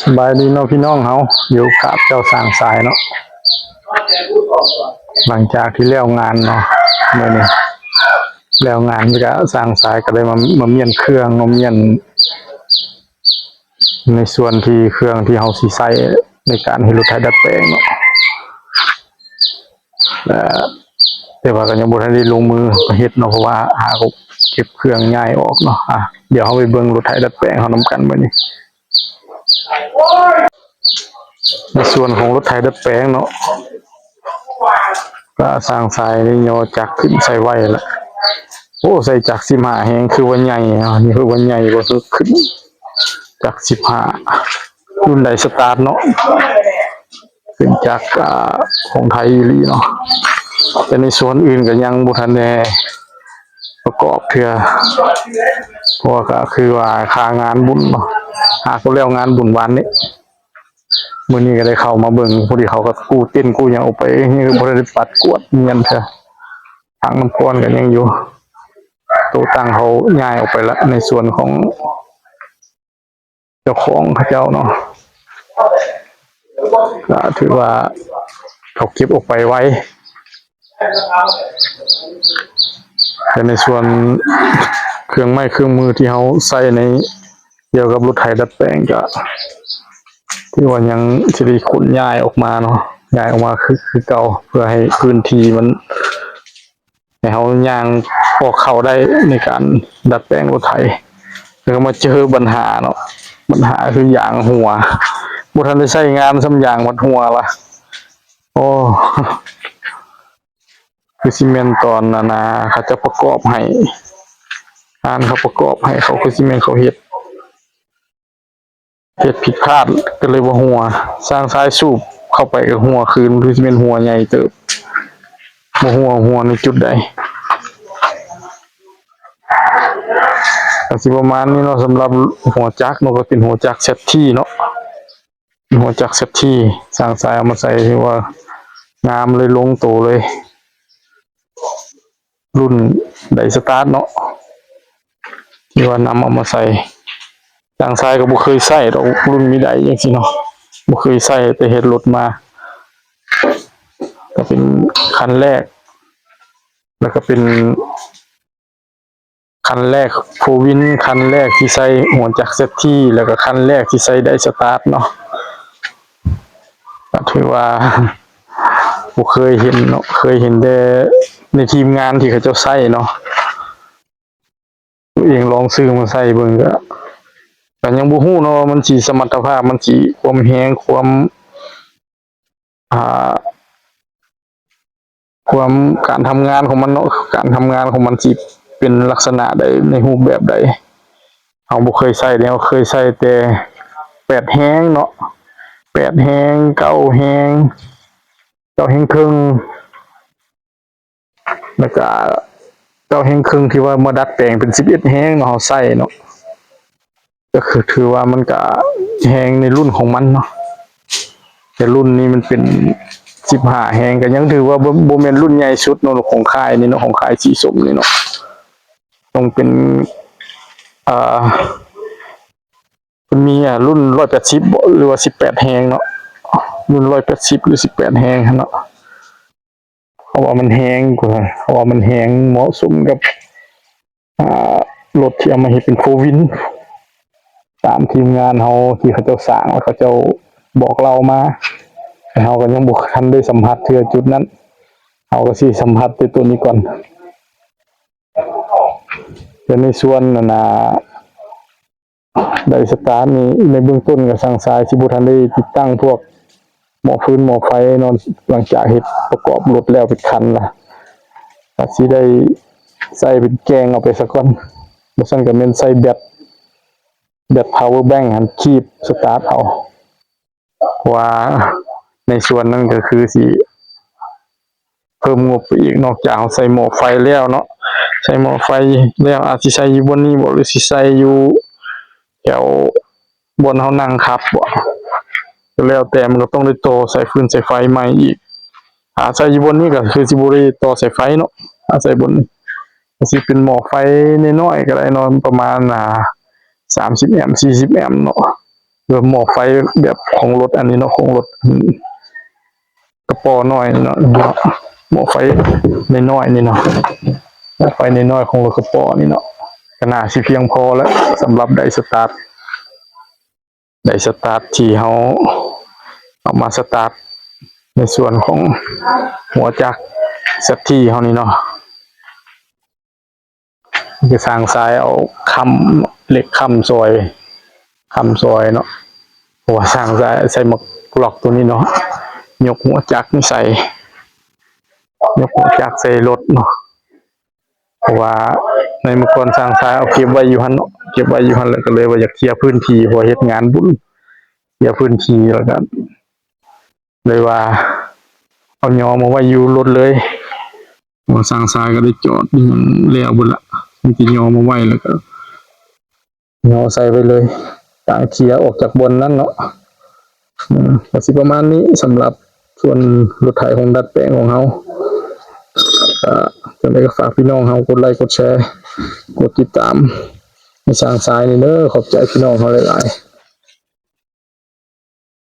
ສະບາຍດີເນາະພີ່ນ້ອງເຮົາ ຢູ່ກັບເຈົ້າຊ່າງຊາຍເນາະ. ຫຼັງຈາກທີ່ແລ້ວງານເນາະ ມື້ນີ້ແລ້ວງານກະ ຊ່າງຊາຍກະໄດ້ມາ ມາມ້ຽນເຄື່ອງ ມາມ້ຽນໃນສ່ວນທີ່ເຄື່ອງທີ່ເຮົາຊິໃຊ້ໃນການເຮັດລົດໄຖດັດແປງເນາະ. ແຕ່ ແຕ່ວ່າກະຍັງບໍ່ທັນໄດ້ລົງມືເຮັດເນາະ ເພາະວ່າຫາກໍເກັບເຄື່ອງຍ້າຍອອກເນາະ. ອາ ດຽວເຮົາໄປເບິ່ງລົດໄຖດັດແປງເຮົານຳກັນມື້ນີ້. ໃນສ່ວນຂອງລົດໄຖດັດແປງເນາະ ກະຊ່າງຊາຍນີ້ຍໍຈັກຂຶ້ນໃສ່ໄວ້ລະ. ໂອ້ ໃສ່ຈັກສິບຫ້າແຮງ ຄືວ່າໃຫຍ່ເນາະ ນີ້ຄືວ່າໃຫຍ່ກວ່າ ຄືຂຶ້ນຈັກສິບຫ້າ ລຸ້ນໃດສະຕາດເນາະ. ເປັນຈັກ ອາ ຂອງໄທອີ່ຫຼີເນາະ. ແຕ່ໃນສ່ວນອື່ນກະຍັງບໍ່ທັນໄດ້ປະກອບເທື່ອ ເພາະວ່າກະຄືວ່າຄາງານບຸນເນາະ ຫາກໍແລ້ວງານບຸນວານນີ້. ມື້ນີ້ກະໄດ້ເຂົ້າມາເບິ່ງ ພໍດີເຂົາກະກູ້ເຕັນກູ້ຫຍັງອອກໄປ ຍັງບໍ່ໄດ້ປັດກວາດມ້ຽນເທື່ອ. ຖັງນ້ຳກ້ອນກະຍັງຢູ່ ໂຕະຕັ່ງເຂົາຍ້າຍອອກໄປລະ ໃນສ່ວນຂອງ ເຈົ້າຂອງເຂົາເຈົ້າເນາະ ກະຖືວ່າເຂົາເກັບອອກໄປໄວ. ແຕ່ໃນສ່ວນເຄື່ອງໄມ້ເຄື່ອງມືທີ່ເຮົາໃຊ້ໃນ ກ່ຽວກັບລົດໄຖດັດແປງ ກະຖືວ່າຍັງຊິໄດ້ຂົນຍ້າຍອອກມາເນາະ ຍ້າຍອອກມາຄື ຄືເກົ່າ ເພື່ອໃຫ້ພື້ນທີ່ມັນ ໃຫ້ເຮົາຍ່າງອອກເຂົ້າໄດ້ໃນການດັດແປງລົດໄຖ. ແລ້ວກໍມາເຈີບັນຫາເນາະ ບັນຫາຄືຢາງຮົ່ວ ບໍ່ທັນໄດ້ໃຊ້ງານຊ້ຳ ຢາງພັດຮົ່ວລະ. ໂອ້ ຄືຊິແມ່ນຕອນນັ້ນນະ ເຂົາເຈົ້າປະກອບໃຫ້ ຮ້ານເຂົາປະກອບໃຫ້ ເຂົາຄືຊິແມ່ນເຂົາເຮັດ ເຮັດຜິດພາດກໍເລີຍວ່າຮົ່ວ. ຊ່າງຊາຍສູບເຂົ້າໄປກໍຮົ່ວຄືນ ຄືຊິແມ່ນຮົ່ວໃຫຍ່ເຕີບ ບໍ່ຮູ້ວ່າຮົ່ວໃນຈຸດໃດ. ກໍຊິປະມານນີ້ເນາະ ສຳລັບຫົວຈັກເນາະ ກໍເປັນຫົວຈັກເຊັດທີເນາະ ຫົວຈັກເຊັດທີ ຊ່າງຊາຍເອົາມາໃສ່ ຖືວ່າງາມເລີຍ ລົງໂຕເລີຍ. ລຸ້ນໄດສະຕາດເນາະ ທີ່ວ່ານຳເອົາມາໃສ່. ຊ່າງຊາຍກໍບໍ່ເຄີຍໃຊ້ດອກ ລຸ້ນມີໄດຈັ່ງຊີ້ເນາະ ບໍ່ເຄີຍໃຊ້ ແຕ່ເຮັດລົດມາ ກໍເປັນຄັນແລກ ແລ້ວກໍເປັນຄັນແລກ ໂຟວີນ ຄັນແລກທີ່ໃຊ້ຫົວຈັກເຊັດທີ ແລ້ວກໍຄັນແລກທີ່ໃຊ້ໄດສະຕາດເນາະ. ກໍຖືວ່າບໍ່ເຄີຍເຫັນເນາະ ເຄີຍເຫັນແຕ່ໃນທີມງານທີ່ເຂົາເຈົ້າໃຊ້ເນາະ. ຕົວເອງລອງຊື້ມາໃຊ້ເບິ່ງ ກະ ກະຍັງບໍ່ຮູ້ເນາະວ່າມັນຊິສະມັດຕະພາບ ມັນຊິຄວາມແຮງ ຄວາມ ອ່າ ຄວາມ ການທຳງານຂອງມັນເນາະ ການທຳງານຂອງມັນຊິເປັນລັກສະນະໃດ ໃນຮູບແບບໃດ. ເຮົາບໍ່ເຄີຍໃຊ້ເດ ເຮົາເຄີຍໃຊ້ແຕ່ແປດແຮງເນາະ ແປດແຮງ ເກົ້າແຮງ ເກົ້າແຮງເຄິ່ງ ແລ້ວກະເກົ້າແຮງເຄິ່ງທີ່ວ່າມາດັດແປງເປັນສິບເອັດແຮງເນາະ ເຮົາໃຊ້ເນາະ ກໍຄືຖືວ່າມັນກະແຮງໃນລຸ້ນຂອງມັນເນາະ. ແຕ່ລຸ້ນນີ້ມັນເປັນສິບຫ້າແຮງ ກໍຍັງຖືວ່າບໍ່ ບໍ່ແມ່ນລຸ້ນໃຫຍ່ສຸດເນາະ ຂອງຄ້າຍນີ້ເນາະ ຂອງຄ້າຍສີສົ້ມນີ້ເນາະ. ຕ້ອງເປັນ ອ່າ ເພິ່ນມີ ອ່າ ລຸ້ນຮ້ອຍແປດສິບບໍ ຫຼືວ່າສິບແປດແຮງເນາະ ລຸ້ນຮ້ອຍແປດສິບ ຫຼືສິບແປດແຮງຫັ້ນເນາະ. ເພາະວ່າມັນແຮງກວ່າ ເພາະວ່າມັນແຮງ ເໝາະສົມກັບ ອ່າ ລົດທີ່ເອົາມາເຮັດເປັນໂຟວີນ ຕາມທີມງານເຮົາທີ່ເຂົາເຈົ້າສ້າງ ແລ້ວເຂົາເຈົ້າບອກເລົ່າມາ. ແຕ່ເຮົາກໍຍັງບໍ່ທັນໄດ້ສຳຜັດເທື່ອຈຸດນັ້ນ ເຮົາກໍຊິສຳຜັດແຕ່ຕົວນີ້ກ່ອນ. ແຕ່ໃນສ່ວນ ອັນນ່າ ໄດສະຕາດນີ້ ໃນເບື້ອງຕົ້ນກໍຊ່າງຊາຍຊິບໍ່ທັນໄດ້ຕິດຕັ້ງພວກໝໍ້ຟືນໝໍ້ໄຟເນາະ. ຫຼັງຈາກເຮັດປະກອບລົດແລ້ວເປັນຄັນລະ ກໍຊິໄດ້ໃສ່ເປັນແກງເອົາໄປສາກ່ອນ ບໍ່ຊັ້ນກໍແມ່ນໃສ່ແບັດ ແບັດພາວເວີແບັງຫັ້ນ ຄີບສະຕາດເອົາ. ເພາະວ່າໃນສ່ວນນັ້ນກໍຄືຊິເພີ່ມງົບໄປອີກ ນອກຈາກເຮົາໃສ່ໝໍ້ໄຟແລ້ວເນາະ ໃສ່ໝໍ້ໄຟແລ້ວ ອາດຊິໃສ່ຢູ່ບ່ອນນີ້ບໍ ຫຼືຊິໃສ່ຢູ່ແຖວບ່ອນເຮົານັ່ງຂັບບໍ ກໍແລ້ວແຕ່ ມັນກໍຕ້ອງໄດ້ຕໍ່ສາຍຟືນສາຍໄຟໃໝ່ອີກ. ຖ້າໃສ່ຢູ່ບ່ອນນີ້ກໍຄືຊິບໍ່ໄດ້ຕໍ່ສາຍໄຟເນາະ ຖ້າໃສ່ບ່ອນນີ້ ອາດຊິເປັນໝໍ້ໄຟນ້ອຍໆກໍໄດ້ເນາະ ປະມານ ອ່າ ສາມສິບແອມ ສີ່ສິບແອມເນາະ. ຫຼືໝໍ້ໄຟແບບຂອງລົດອັນນີ້ເນາະ ຂອງລົດ ອາ ກະປໍນ້ອຍເນາະ ໝໍ້ໄຟນ້ອຍໆນີ້ເນາະ ໝໍ້ໄຟນ້ອຍໆຂອງລົດກະປໍນີ້ເນາະ ກະໜ້າຊິພຽງພໍແລ້ວ ສຳລັບໄດສະຕາດ ໄດສະຕາດທີ່ເຮົາເອົາມາສະຕາດໃນສ່ວນຂອງຫົວຈັກເສດຖີເຮົານີ້ເນາະ. ຄືຊ່າງຊາຍເອົາຄ້ຳເຫຼັກຄ້ຳຊອຍ ຄ້ຳຊອຍເນາະ ເພາະວ່າຊ່າງຊາຍໃສ່ໝາກລັອກໂຕນີ້ເນາະ ຍົກຫົວຈັກນີ້ໃສ່ ຍົກຫົວຈັກໃສ່ລົດເນາະ ເພາະວ່າໃນເມື່ອກ່ອນຊ່າງຊາຍເອົາເກັບໄວ້ຢູ່ຫັ້ນເນາະ ເກັບໄວ້ຢູ່ຫັ້ນ ແລ້ວກໍເລີຍວ່າຢາກເຄຍພື້ນທີ່ ເພາະວ່າເຮັດງານບຸນ ເຄຍພື້ນທີ່ ແລ້ວກໍເລີຍວ່າເອົາຍໍມາໄວ້ຢູ່ລົດເລີຍ. ເພາະວ່າຊ່າງຊາຍກໍໄດ້ຈອດອີ່ຫຍັງແລ້ວເບິດລະ ມີແຕ່ຍໍມາໄວ້ ແລ້ວກໍຍໍໃສ່ໄວ້ເລີຍ ກາງເຄຍອອກຈາກບ່ອນນັ້ນເນາະ. ອືມ ກໍຊິປະມານນີ້ ສຳລັບສ່ວນລົດໄຖຂອງດັດແປງຂອງເຮົາ. ກໍຈັ່ງໃດກໍຝາກພີ່ນ້ອງເຮົາກົດໄລກົດແຊ ກົດຕິດຕາມໃຫ້ຊ່າງຊາຍນີ້ເດີ. ຂອບໃຈພີ່ນ້ອງເຮົາຫຼາຍໆ.